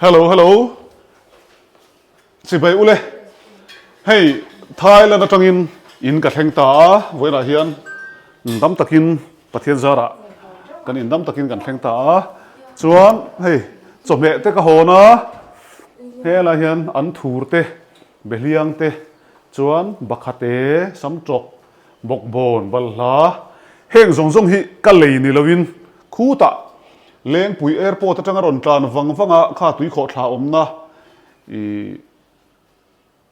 Hello hello Chibai ule hei Thailand atangin in ka thleng ta a vawiinah hian dam takin Pathian zarah kan in dam takin kan thleng ta a chuan hei chawhmeh te ka hawn a helai hian an thur te behliang te chuan bakhate samtawk Bawkbawn balhla heng zawng zawng hi ka lei ni loin khutah Lengpui Airport atanga rawn tlan vang vang a kha tuikhawhthla awmna i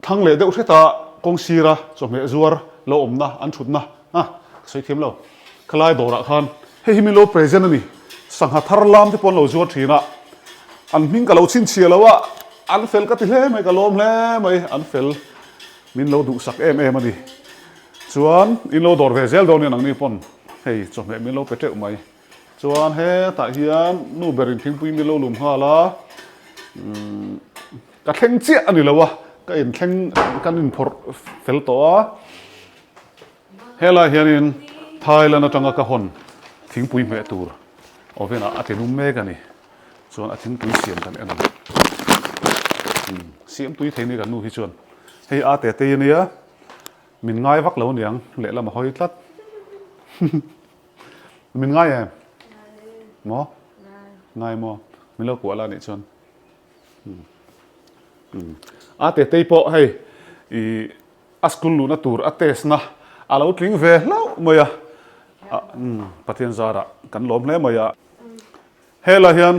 thlang leh deuh hret a kawng sira chawhmeh zuar lo awmna an thutna a ka sawi thiam lo khalai dawrah khan hei hi min lo present a ni sangha thar lam te pawh an lo zuar thin a an hming ka lo chhinchhiah lo a an fel ka ti hle mai ka lawm hle mai an fel Min lo duhsak em em a ni. Chuan in lo dawr ve zel dawn nia nangni pawn hei chawhmeh min lo pe teuh mai. Chuan hetah hian nu berin thingpui min lo lum nghal a, umm ka thleng chiah a ni lo a, ka inthleng kan inphawrh fel tawh a. Helai hianin Thailand atanga ka hawn thingpui hmeh tur oven ah a ti lum mek a ni. Chuan a thingpui siam kan en ang. Umm siam tui thei ni kan nu hi chuan hei a te tei ania min ngai vak lo aniang lehlam a hawi tlat. Min ngai em? Maw? Ngai maw? Min lo kuah la anih chuan. Umm umm a te tei pawh hei ih A school luhna tur a test na a lo tling ve hlauh mai a, Pathian zarah kan lawm hle mai a. Helai hian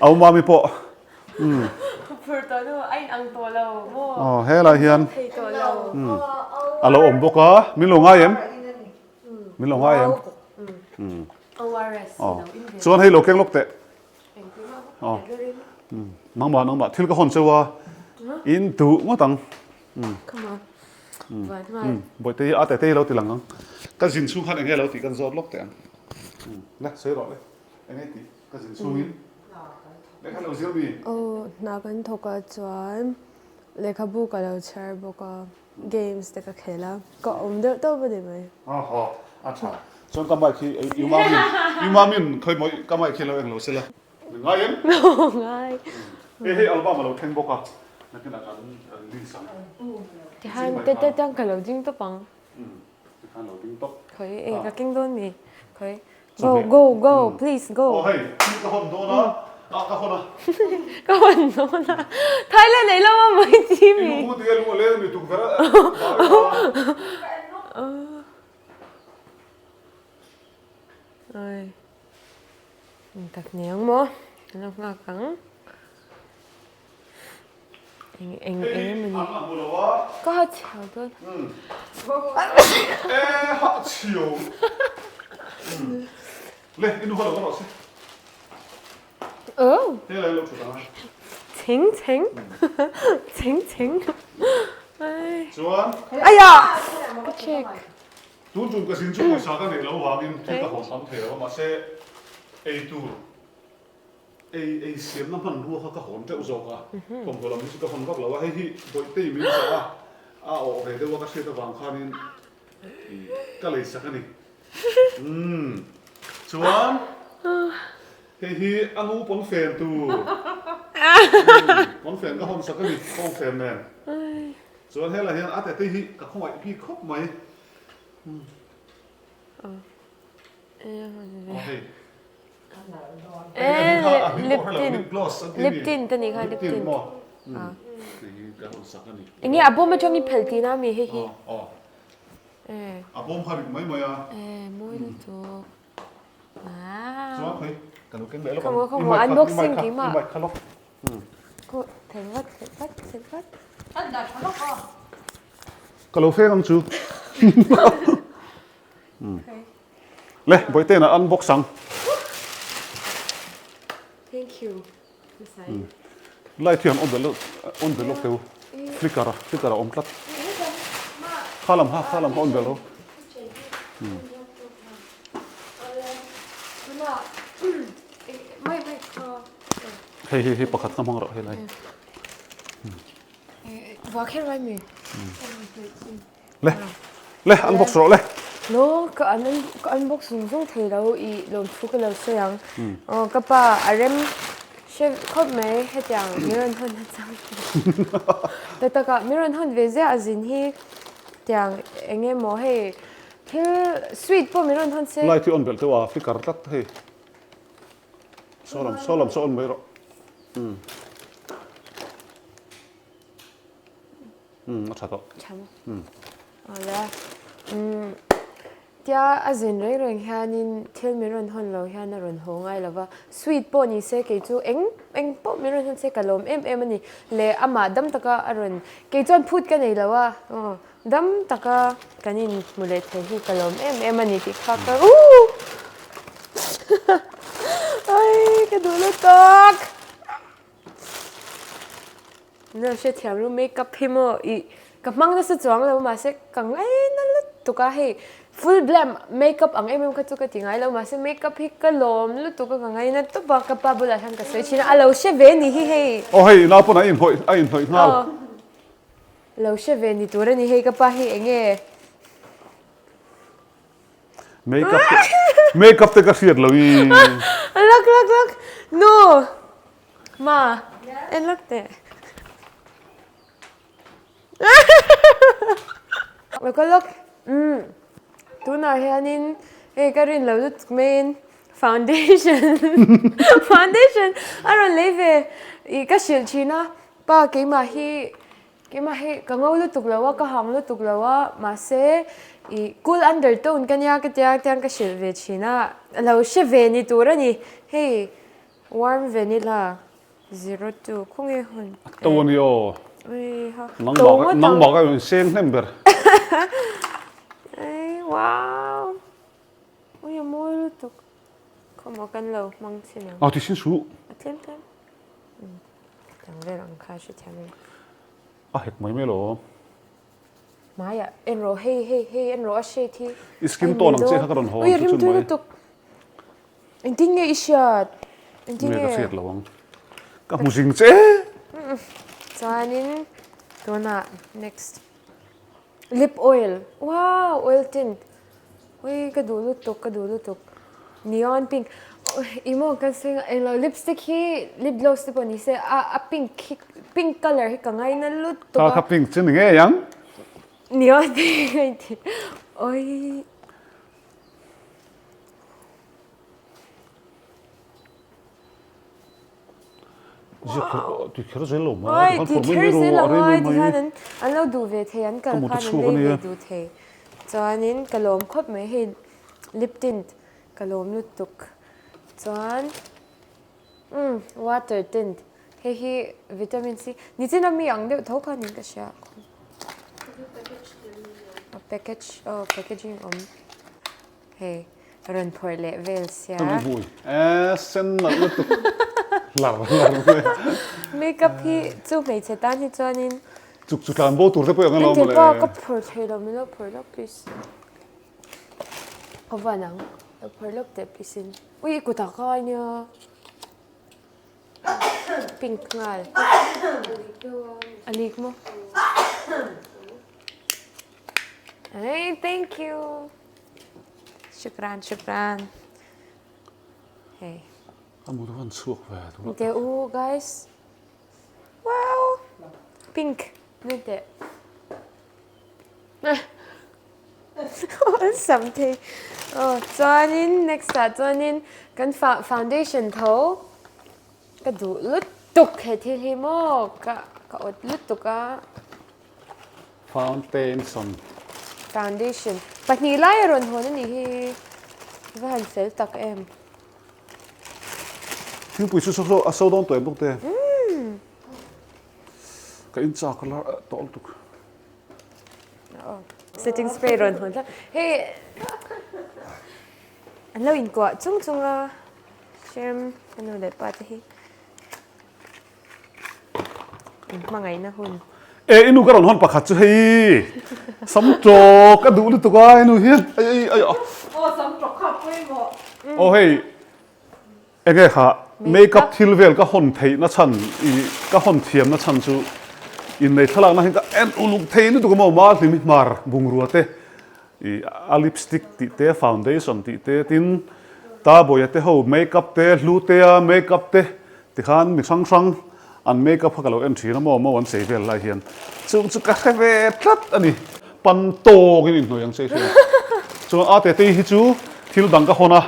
Aumami pawh Phur tawh nu a inang tawh lo maw? Aw helai hian a lo awm bawk a, min lo ngai em? Min lo ngai em? Aw chuan hei lo keng lawk teh. Aw nangmah nangmah thil ka hawn cheu a in duh ngawt ang. Bawihte hi a tete hi lo ti lang ang. Ka zin chhung khan enge lo tih kan zawt lawk teh ang. Le sawi rawh le enge tih ka zin chhungin lehkha lo zir mi? Aw hna kan thawk a chuan lehkhabu ka lo chhiar bawk a games te ka khel a ka awm deuh tawp a ni mai. Aw haw a tha chuan ka mic hi i mamin i mamin khawi maw ka mic hi lo eng lo sela. Ngai em? Ngai. Hei hei album a lo thleng bawk a, nakinah kan release ang. Tikhan te te tang ka lo ding tawp ang. Tikhan lo ding tawp. Khawi e ka keng dawn mi. Khawi. Go go go please go. Aw hei thil ka hawn dawn a. Ah ka hawn a. Ka hawn dawn a. Thailand ei lo a mai chi mi. I lu tia lu a leng mi tukverh a. Ai. Tak niang maw? Kan lo nghak ang. Eng eng eng emaw ni. Ka ha chhiau dawn. E ha chhiau. Le inu ha lo ka rawh se. Oh. He lai lo thut ang. Chheng chheng. Chheng chheng. Ai. Chuan. Aya. Ka check. Tun tum ka zin chu pawisa ka neih loh vangin thil ka hawn tam thei lo a, mahse ei tur ei ei siamna hmanrua kha ka hawn teuh zawk a, thawmhnaw lam hi chu ka hawn vak lo a, hei hi Bawihtei min chah a, a awh ve deuh a ka hriat avang khanin ka lei sak a ni. Umm chuan hei hi a nu pawnfen tur, umm pawnfen ka hawn sak a ni, kawngfen nen. Chuan helai hian a tete hi ka khawngaih bik khawp mai. Aw hei. Lip tint lip tint a nih kha lip tint. Enge a bawm atang i phelh tihna ami hei hi. A bawm kha rit mai mai a. Mawi lutuk. Chuan khawi ka lo keng leh lawk ang. Khaw unboxing keimah. I mic kha lawk. Ka lo feng ang chu. Le, Bawihte in a unbox ang. Thank you. Light hi an on belh on belh lawk teu. Flicker a, flicker a awm tlat. Kha lam kha, kha lam kha on belh rawh. Hei hei hei pakhat kha hmang rawh helai. Vua kher mai mi. Le le unbox rawh le. No ka an ka unbox zung zung thei lo i lawmthu ka lo sawi ang. Aw ka pa a rem. Hre khawp mai hetiang mi rawn hawn a chang ta takah mi rawn hawn ve ziah a zin hi tiang eng emaw hei thil sweet pawh mi rawn hawn se. Light hi on belh deuh a flicker tlat hei saw lam saw lam saw on mai rawh umm umm a tha tawh. Tha maw? Awle umm Tia a zin reng reng hianin thil min rawn hawn lo hian a rawn haw ngai lo va, sweet pawh ni se kei chu eng eng pawh min rawn hawn se ka lawm em em a ni. Leh amah dam taka a rawn, kei chuan phut ka nei lo a, aw dam taka kan inhmu leh thei hi ka lawm em em a ni tih kha ka uuh ai ka duh lutuk. Na hrethiam ru makeup hi maw ih ka hmang nasa chuang lo mahse ka ngaina lutuk a hei full glam makeup ang em em kha chu ka ti ngai lo mahse makeup hi ka lawm lutuk a ka ngaina tawp a ka pa bulah hian ka sawi thin a a lo hre ve ni hi hei. Aw hei nau pawn a inhnawih a inhnawih nghal. Aw lo hre ve ni tur a ni hei ka pa hi eng nge. Makeup te makeup te ka hriat lo i. Lak lak lak nu. Ma, en lawk teh. Lo kal lawk. Umm. Tunah hianin hei ka rin lo lutuk maiin foundation foundation a rawn lei ve ih ka hrilh thin a. Pa keimah hi keimah hi ka ngo lutuk lo a, ka hang lutuk lo a, mahse ih cool undertone ka nia ka tia tiang ka hrilh ve thin a. Lo hre ve ni tur a ni. Hei. Warm vanilla 02 khawnge hun A to a ni aw. Nangmah nangmah ka in seng hnem ber. Ei wow. Ui a mawi lutuk. Khawmaw kan lo hmang chin ang. A ti sin su. A tlem tlem. Tang vel ang kha hrethiam em. A hek mai mai lo. Hmaiah en rawh hei hei hei en rawh a shade hi. I skin tone ang che kha ka rawn haw ang chu chun mai. Engtin nge i hriat? Engtin nge? Ka hriat lo ang. Ka hmu zing che. Chuanin tunah next lip oil. Wow, oil tint. Ui ka duh lutuk, ka duh lutuk. Neon pink. I maw kan sawi nga englo lipstick hi lip gloss te pawh ni se a a pink hi pink color hi ka ngaina lutuk a. Kha kha pink chu ni ngei ang. Neon pink a inti. Oi. Ti kher zel lo mai. Ti kher zel lo mai ti hian an an lo duh ve thei an kal khan an lei ve duh thei. Chuanin ka lawm khawp mai hei lip tint ka lawm lutuk. Chuan umm water tint Hei hi vitamin C nichin a mi ang deuh tho kha niin ka hria. A package aw packaging awm hei rawn phawrh leh vel sia. Ka hmui e sen nalh lutuk lar lar mai. Makeup hi chu hmeichhe tan hi chuanin. Chuk chu tlan bo tur te pawh i ang alawm mawle. Engtin pawh ka phawrh thei lo min lo phawrh lawk please. Ka van ang lo phawrh lawk teh please in. Ui i kutah ka ngai nia. Pink nghal. A leak maw? Hey, thank you. Shukran, shukran. Hey. A mut van chhuak ve tu. Te u guys. Wow. Pink. Nui teh. An sam thei. Aw chuanin next ah chuanin kan foundation tho ka duh lutuk he thil hi maw ka ka awt lutuk a. Fountainson. Foundation pahnih lai a rawn hawn a nih hi va han fel tak em. Thingpui chu a so dawn tawh em bawk te. Ka in chak a tawh lutuk. Setting spray rawn hawn tlat. Hei an lo inkuah chung chung a hrem ka nu leh pa te hi in hmangaihna hun. E i nu ka rawn hawn pakhat chu hei sam tawk a duh lutuk a i nu hian ai ai ai aw sam tawk kha pawimawh. Aw hei Enge kha makeup thil vel ka hawn theih na chhan i ka hawn thiam na chhan chu innei thlalak na hian ka en uluk thei lutuk a maw ma hlim hi hmar bungrua te i a lipstick tih te foundation tih te tin ta bawia te ho makeup te hlu te a makeup te. Tikhan mi hrang hrang an make up kha ka lo en thin a maw maw an chei vel lai hian chung chu ka hre ve tlat a ni. Pan tawkin inhnawih ang che i hria. Chuan a tetei hi chu thil dang ka hawn a,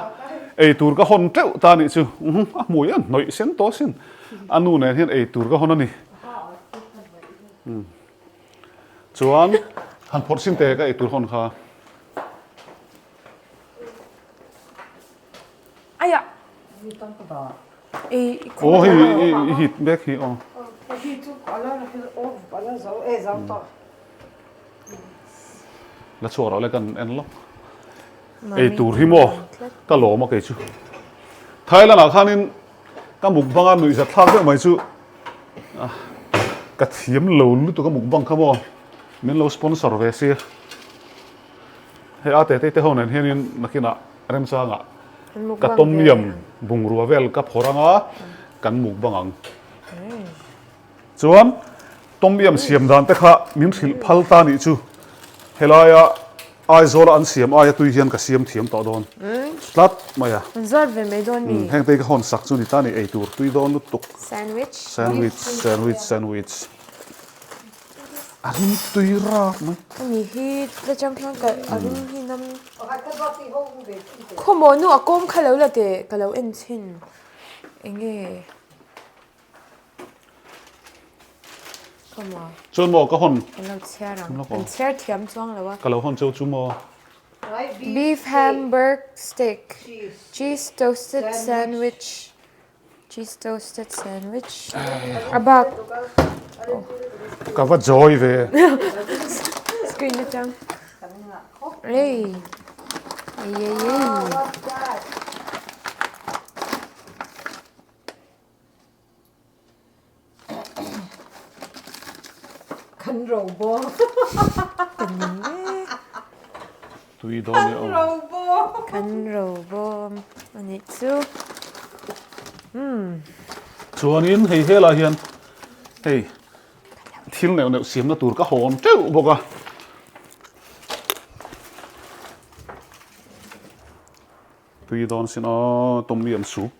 ei tur ka hawn teuh ta a nih chu. A hmui a hnawih sen tawh asin. A nu nen hian ei tur ka hawn a ni. Chuan han phawrh sin teh ka ei tur hawn kha. Aiah! Ei Aw hei i hit mek hi aw. La chhuah rawh le kan en lawk. Ei tur hi maw ka lawm a kei chu. Thailand ah khanin ka mukbang a nuihzat thlak deuh mai chu ka thiam lo lutuk a mukbang kha maw min lo sponsor ve sia. Hei a tete te ho nen hianin nakinah remchangah ka tom yam bungrua vel ka phawrh anga kan mukbang ang. Chuan tom yam siam dan te kha min hrilh phal ta nih chu helaia Aizawla an siam aia tui hian ka siam thiam tawh dawn tlat mai a. Zawt ve mai dawn mi. Heng te hi ka hawn sak chu ni ta ni ei tur tui dawn lutuk. Sandwich. Sandwich sandwich sandwich. A rim tui rap mai. Ani hi la chang hian ka a rim hi nam. Khawmaw nu a kawm kha lo la teh ka lo en chhin enge. Khawmaw. Chuan maw ka hawn. Kan lo chhiar ang. Kan chhiar thiam chuang lo a. Ka lo hawn cheu chu maw. Beef hamburg steak cheese toasted sandwich. Cheese toasted sandwich. A bak. Ka va joy ve. Screen atang. Ei. Ei ei ei. Kan ro bawm. Kan ning e. Tui dawn e aw. Kan ro bawm. Kan ro bawm a nih chu. Umm. Chuanin hei helai hian hei thil neuh neuh siamna tur ka hawn teuh bawk a. Tui dawn sin aw tom yam soup.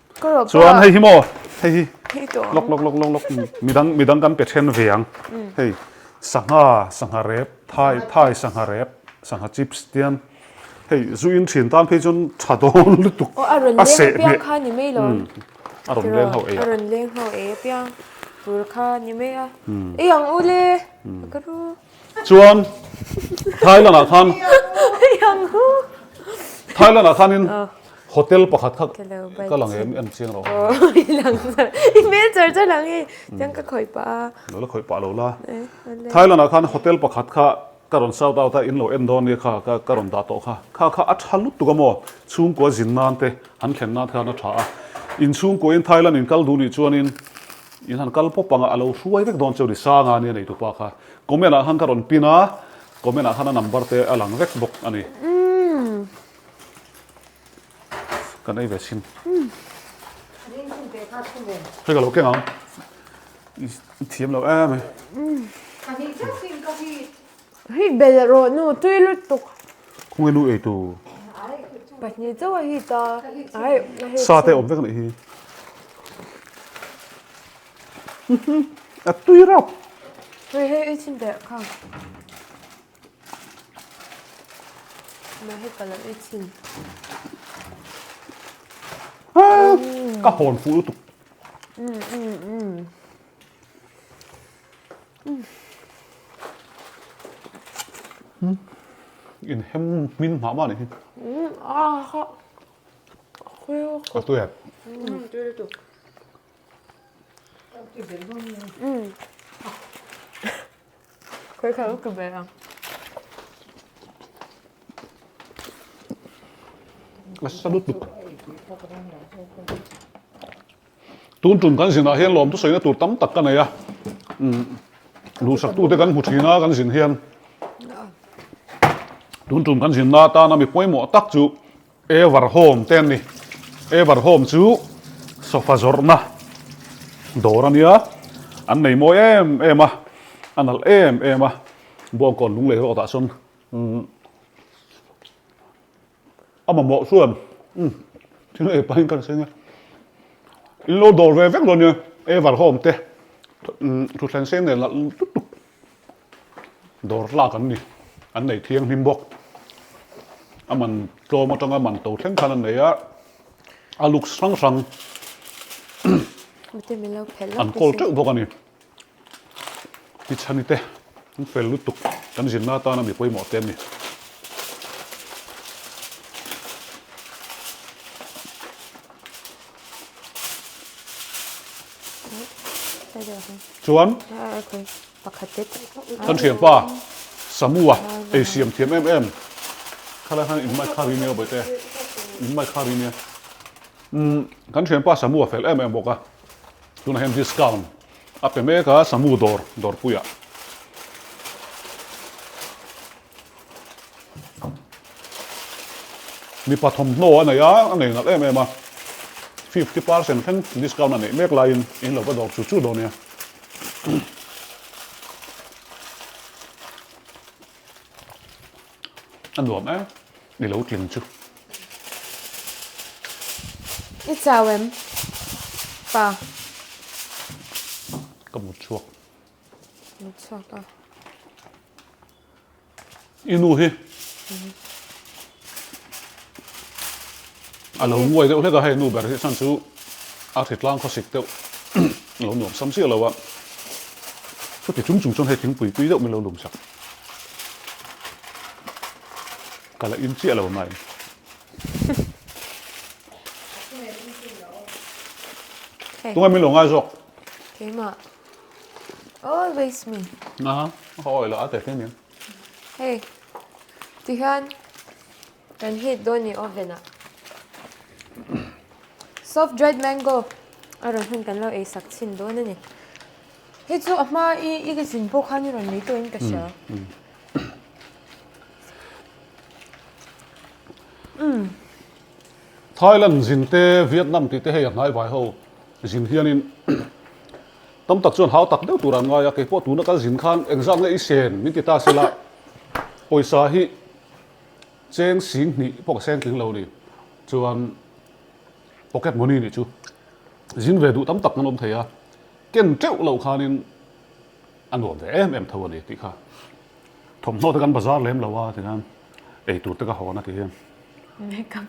Chuan hei hi maw hei hi lawk lawk lawk lawk lawk midang midang kan pe then ve ang. Hei sangha sangha rep thai thai sangha rep sangha chips tian hei zu in thin tan phei chuan tha dawn lutuk a seh hmeh kha ni mai lo a rawn leng ho ei a rawn leng ho ei apiang tur kha ni mai a ei ang u le ka ru Chuan Thailand ah khan Thailand ah khanin hotel pakhat kha ka lang em en chiang rawh. I hmel char char lang i chiang ka khawih pah a. Lo la khawih pah lo la. Thailand ah khan hotel pakhat kha ka rawn shout out a in lo en dawn nia kha ka rawn dah tawh kha. Kha kha a tha lutuk a maw chhungkua zin nan te han thlen nan khan a tha a. In chhungkua in Thailand in kal duh nih chuanin in han kal pawp ang a a lo hruai vek dawn cheu ni Sanga nia neitupa kha. Comment ah khan ka rawn pin a, comment ah khan a number te a lang vek bawk a ni. Kan ei ve chhin. Hei ka lo keng ang. I thiam lo em ai. Hei bel rawh nu tui lutuk. Khawnge nu ei tur. Pahnih chauh a hit a. Ai a hit. Sa te awm vek a nih hi. A tui rap. Hei hei ei chhin teh kha. Ma hei ka lo ei chhin. Ka hawn fuh lutuk. Mm mm mm. In hem hmin mah mah nih hi. Mm ah ha. A tui em? Mm tui lutuk. A sa lutuk. Tun tum kan zinah hian lawmtu sawina tur tam tak ka nei a. Duhsaktute kan hmu thin a kan zin hian. Tun tum kan zinna atana mi pawimawh tak chu Ever Home te an ni. Ever Home chu sofa zawrhna dawr a nia, an nei mawi em em a, a nalh em em a, Bawngkawn lunglei rawt ah sawn a mamawh chuan thil ei pahin kan seng a. In lo dawr ve vek dawn nia Ever Home te thutthleng seng nen lah lutuk dawr tlak an ni an nei thianghlim bawk a man tlawm atanga man to thleng khan an nei a a looks hrang hrang an kawl teuh bawk a ni. Tichhani te an fel lutuk kan zinna atana mi pawimawh te an ni. Chuan kan thianpa Samua ei siam thiam em em khalai khan in mic kha ri nia bawihte in mic kha ri nia umm kan thianpa Samua fel em em bawk a tunah hian discount a pe mek a Samu dawr dawrpuiah. Mipa thawmhnaw a nei a, a nei nalh em em a, 50% thleng discount a neih mek laiin in lo va dawr chu chu dawn nia. A nuam em i lo tling chu. I chau em pa? Ka mut chhuak. Mut chhuak a. I nu hi a lo nguai deuh hlek a, hei nu ber hi chhan chu a hritlang khawsik deuh a lo nuam sam chiah lo a, chuti chung chung chuan hei thingpui tui deuh min lo lum sak. Ka la in chiah lo mai. Tunge min lo ngai zawk? Keimah. Always me. Aha, a awi lo a te hle nia. Hei, tihian kan heat dawn ni oven ah. Soft dried mango a rawn hun kan lo ei sak chhin dawn a ni. Hei chu a hma i i ka zin pawh khan i rawn lei tawhin ka hria. Thailand zin te Vietnam tih te hei a hnai vai ho zin hianin Tam tak chuan hau tak deuh tur an ngai a, keipawh tuna kal zin khan engzat nge i sen min ti ta sela, pawisa hi cheng sing hnih pawh ka seng tling lo ni, chuan pocket money nih chu zin ve duh tam tak kan awm thei a, ken teuh loh khanin a nuam ve em em tho a ni tih kha thawmhnaw te kan bazar lem lo a tikhan ei tur te ka hawn a ti hian. Makeup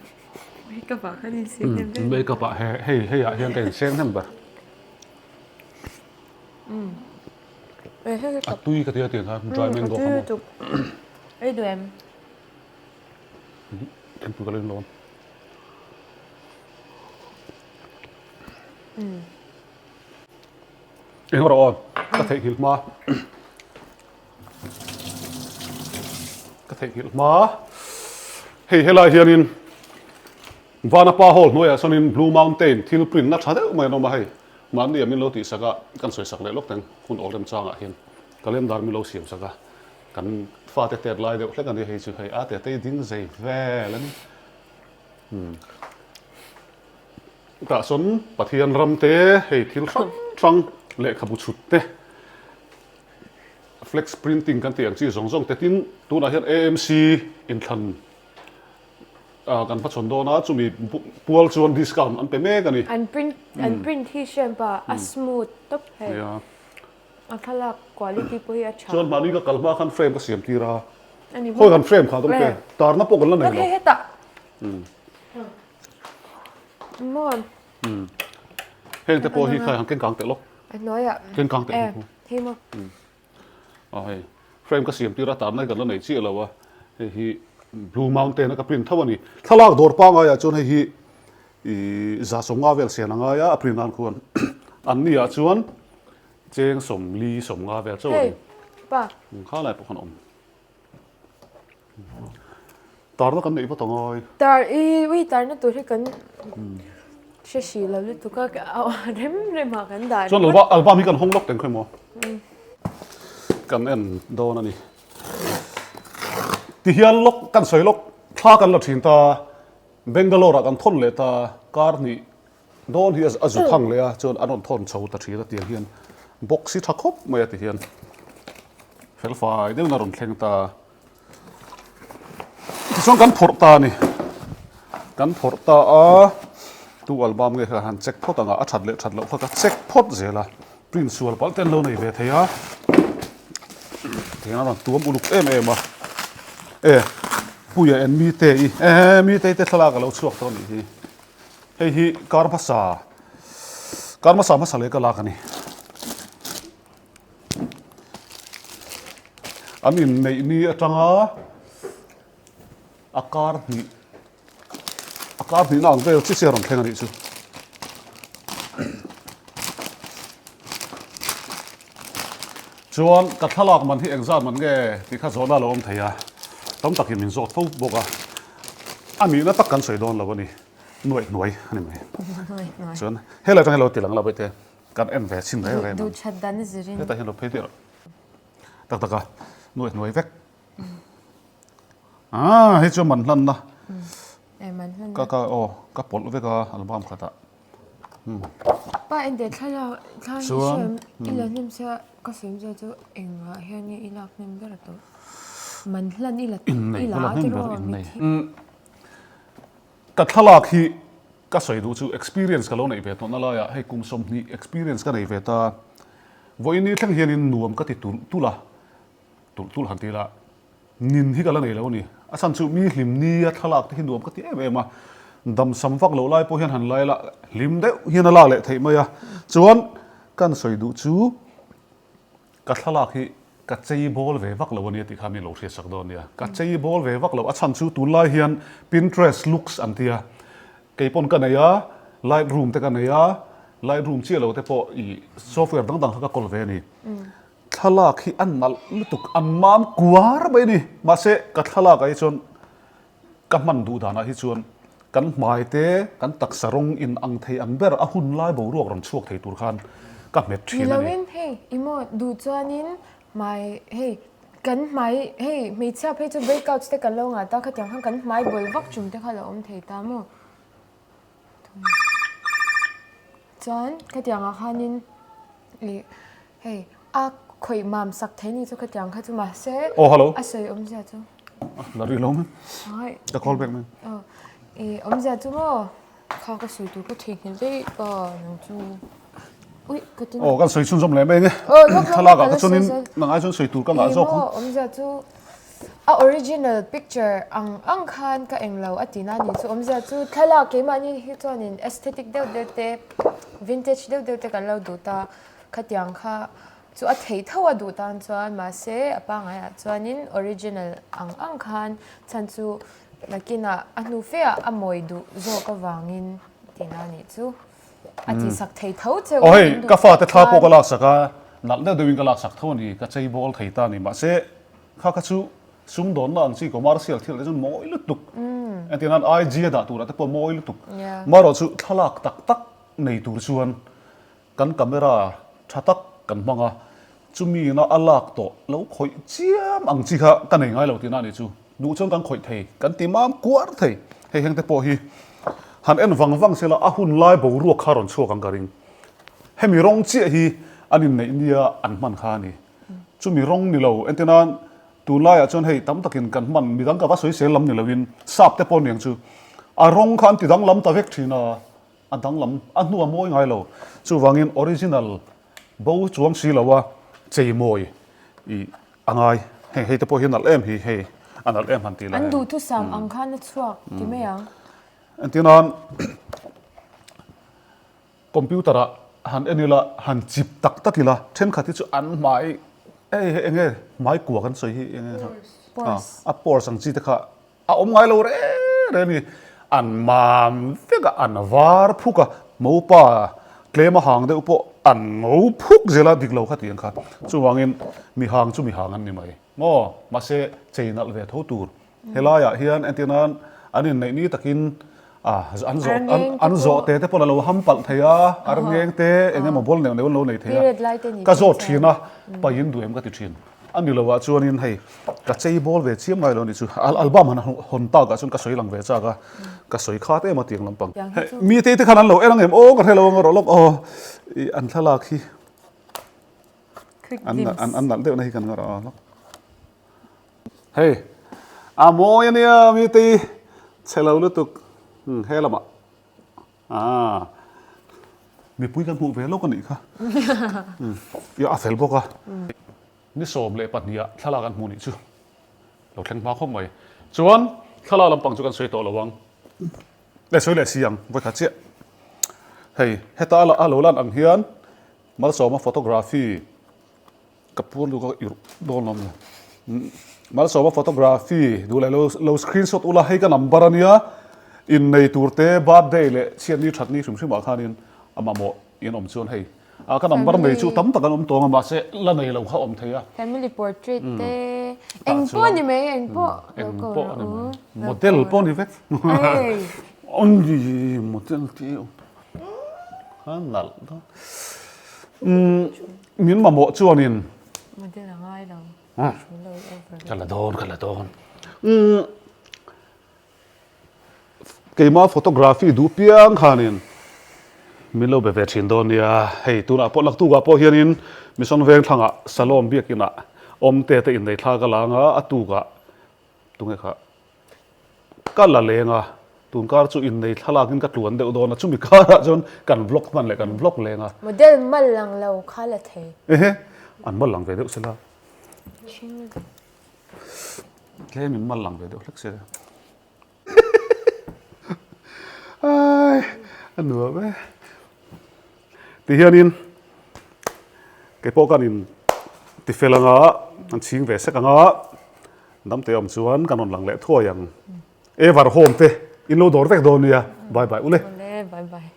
makeup ah khan inseng hnem ber. Makeup ah hei hei ah hian ka inseng hnem ber. A tui ka tia tiang kha dry mango kha maw. Ei duh em? Thingpui ka lo in lo. Eng rawh aw ka theihnghilh hma. Ka theihnghilh hma. Hei helai hianin Vanapa Hall hnuaiah sawnin Blue Mountain thil print na tha deuh mai an awm a hei. Mahni ah min lo tihsak a, kan sawisak leh lawk teng hun awl remchangah hian calendar min lo siamsak a, kan fate tet lai deuh hlek a ni hei chu hei a te te ding zei vel a ni. Umm tah sawn Pathian ram te hei thil hrang hrang lehkhabu chhut te flex printing kan tih ang chi zawng zawng te tin tunah hian AMC inthlan Kan hmachhawn dawn a, chumi pual chuan discount an pe mek a ni. An print an print hi hriam pa a smooth tawp hei. A thlalak quality pawh hi a tha. Chuan mahni ka kal hma khan frame ka siam tir a. Khawi kan frame kha dawng te tarna pawh kan la nei lo. Hei hetah. Maw. Heng te pawh hi khai han keng kang teh lawk. A hnuaiah. Keng kang teh. Hei maw. Aw hei frame ka siam tir a tarna hi kan la nei chiah lo a hei hi blue mountain a ka print tho a ni thlalak dawr pangai ah chuan hei hi ih za sawmnga vel sian a ngai a a print nan khuan an ni ah chuan cheng sawmli sawmnga vel chauh a ni kha lai pawh khan a awm. Tarna kan neih vat ang ai. Tar i ui tarna tur hi kan hre hri lo lutuk a rem rem ah kan dah Chuan alba album hi kan hawng lawk teng khawi maw. Kan en dawn a ni. Ti hian lawk kan sawi lawk thla kan la thin ta Bangalore ah kan thawn leh ta kar hnih Dawn hi a zu thang leh a, chuan an rawn thawn chho ta thin a tiang hian box hi tha khawp mai a ti hian fel fai deuhin a rawn thleng ta. Tichuan kan phawrh ta a ni, kan phawrh ta a. Tu album nge kha han check phawt ang a, a that leh that loh kha ka check phawt zel a, print sual palh te an lo nei ve thei a, tihian a rawn tuam uluk em em a, e Puia en mite i e mite te thlalak a lo chhuak tawh a nih hi, hei hi kar hmasa kar hmasa hmasa leh ka lak a ni. An inneih ni atanga a kar hnih A kar hnihna ang vel chi chi a rawn thleng a nih chu. Chuan ka thlalak man hi engzat man nge tih kha zawhna a lo awm thei a, tam takin min zawt fo bawk a, a nihna tak kan sawi dawn lo a ni, nuaih hnuai a ni mai. Chuan helai atang hian lo ti lang la baihte, kan en ve chhin reng reng ang. Hetah hian lo phei daih rawh. Tak tak a, nuaih hnuai vek. Ah hei chu man hlanna ka ka aw ka pawlh vek a album khatah Pa en teh thlalak thla hi hriam i la hnem sia ka sawi zia chu engah hian nge i lak hnem ber tawh man hlan i la i la a tiraw mitthi Ka thlalak hi ka sawi duh chu experience ka lo neih ve tawhna laiah hei kum 20 experience ka nei ve ta vawiin ni thleng hianin nuam ka ti tulh tulh a. Tulh tulh han ti ila, nin hi ka la nei lo a ni. A chhan chu mi hlim nia thlalak te hi nuam ka ti em em a, damsam vak loh lai pawh hian han lai ila hlim deuh hian a lak leh theih mai a. Chuan kan sawi duh chu ka thlalak hi ka chei bawl ve vak lo a nia tih kha mi lo hriatsak dawn a nia. Ka chei bawl ve vak lo, a chhan chu tunlai hian Pinterest looks an ti a, kei pawn ka nei a, Lightroom te ka nei a, Lightroom chiah lo te pawh ih software dang dang kha ka kawl ve a ni. Thlalak hi a nalh lutuk, a mam kuar mai a ni. Mahse, ka thlalak ah hi chuan ka hman duh danah hi chuan kan hmai te, kan taksa rawng in ang thei ang ber a hun lai boruak rawn chhuak thei tur khan ka hmet thin a ni. Niloin hei i maw duh chuanin hmai hei kan hmai hei hmeichhia phei chu breakouts te kan lo ngah ta khatiang khan kan hmai bawl vak chung te kha lo awm thei ta maw. Chuan khatiangah khanin ih hei a khawih mam sak thei ni chu khatiang kha chu mahse Aw hello a sawi awmzia chu La ri lo mai ka call back mai Aw ih awmzia chu maw kha ka sawi tur ka theihnghilh daih ka nang chu ui ka tin Aw kan sawi chhunzawm leh mai ang e Aw lawk lawk thlalak ah kha chuanin nang ai chuan sawi tur ka ngah zawk ang. Ih maw awmzia chu A original picture ang ang khan ka englo a ti na ni chu awmzia chu thlalak keimahni hi chuanin aesthetic deuh deuh te vintage deuh deuh te kan lo duh ta khatiang kha chu a theih tho a duh tan chuan mahse a pangaiah chuanin original ang ang khan chhan chu nakinah a hnu fe ah a mawi duh zawk avangin ti na ni chu a ti sak thei tho che Aw hei ka fate thla pawh ka laksak a nalh deuh deuhin ka laksak tho a ni ka chei bawl thei ta a ni mahse Kha kha chu sumdawnna ang chi commercial thil te chuan mawi lutuk. Entir nan IG a dah turah te pawh mawi lutuk. Marawh chu thlalak tak tak nei tur chuan kan camera tha tak kan hmang a, chumi ina a lak tawh lo khawih chiam ang chi kha ka nei ngai lo tihna a nih chu. Duh chuan kan khawih thei, kan ti mam kuar thei. Hei heng te pawh hi han en vang vang sela a hun lai boruak kha rawn chhuak ang ka ring. Hemi rawng chiah hi an inneih nia an hman kha a ni. Chumi rawng ni lo, entir nan tunlaiah chuan hei tam takin kan hman midang ka va sawisel lam ni loin sap te pawh niang chu a rawng kha an ti danglam ta vek thin a, a danglam a hnu a mawi ngai lo. Chuvangin original bo chuang si lo a cheimawi ih a ngai. Hei hei te pawh hi a nalh em hi, hei a nalh em han tih lah An duhthusam ang khan a chhuak ti mai ang. Entir nan. Computer ah han en ila, han chip tak tak ila, thenkhat hi chu an hmai hei hei enge hmai kua kan sawi hi enge kha a pores ang chi te kha a awm ngai lo reng reng a ni, an mam vek a, an var phuk a, mopa tlem a hang deuh pawh an ngo phuk zel a dik lo kha tih ang kha, chuvangin mi hang chu mi hang an ni mai maw, mahse chei nalh ve tho tur. Helaiah hian entir nan an inneih ni takin an zawh an zawh te te pawh a lo ham palh thei a, a rengeng te eng emaw bawl neuh neuh an lo nei thei a, ka zawt thin a, pain duh em ka ti thin. A ni lovah chuanin hei ka chei bawl ve chiam ngai lo a nih chu, album han hawn takah chuan ka sawi lang ve chak a, ka sawi khat em a tiang lampang. Hei mite te khan an lo en ang em aw ka hre lo ang rawh lawk aw ih an thlalak hi an nalh deuhna hi kan ngarawh a lawk. Hei a mawi a nia mite chhe lo lutuk he lamah. Aaa mipui kan hmuh ve lawk a nih kha. Ia a fel bawk a. Ni 12 ah thlalak an hmuh nih chu lo thleng hma khawp mai. Chuan thlalak lampang chu kan sawi tawh lo ang. Le sawi leh si ang vawikhat chiah. Hei heta a lo lan ang hian Malsawma photography Ka puan duh ka irh dawn lo nia. Malsawma photography duh leh lo lo screenshot ula hei ka number ania innei tur te birthday leh chhiatni thatni hrim hrim ah khanin a mamawh in awm chuan hei a ka number nei chu tam tak an awm tawng a mahse la nei lo kha awm thei a. Family portrait te eng pawh ni mai eng pawh lo ko rawh u. Model pawh ni vek. Oi model te a nalh dawn. Min mamawh chuanin. Model a ngai lo. Ka la dawn, ka la dawn. Keima photography duh piang khanin min lo be ve thin dawn nia. Hei tunah pawh laktukah pawh hianin Mission Vengthlangah Salom biakinah awmte te innei thla ka la anga a tukah tunge kha Ka la leng a, tun kar chu innei thlalakin ka tluan deuh dawn a, chumi karah chuan kan vlog hman leh kan vlog leng a. Model mal lang lo kha la thei. Ehe, an mal lang ve deuh sela. Tlem in mal lang ve deuh hlek sela. Ai, a nuam e. Ti hianin kei pawh kan in ti fel anga, an chhing ve sek anga. Damte awm chuan kan rawn lang leh thuai ang. Ever home te in lo dawr vek dawn nia. Bye bye ule. Ule bye bye.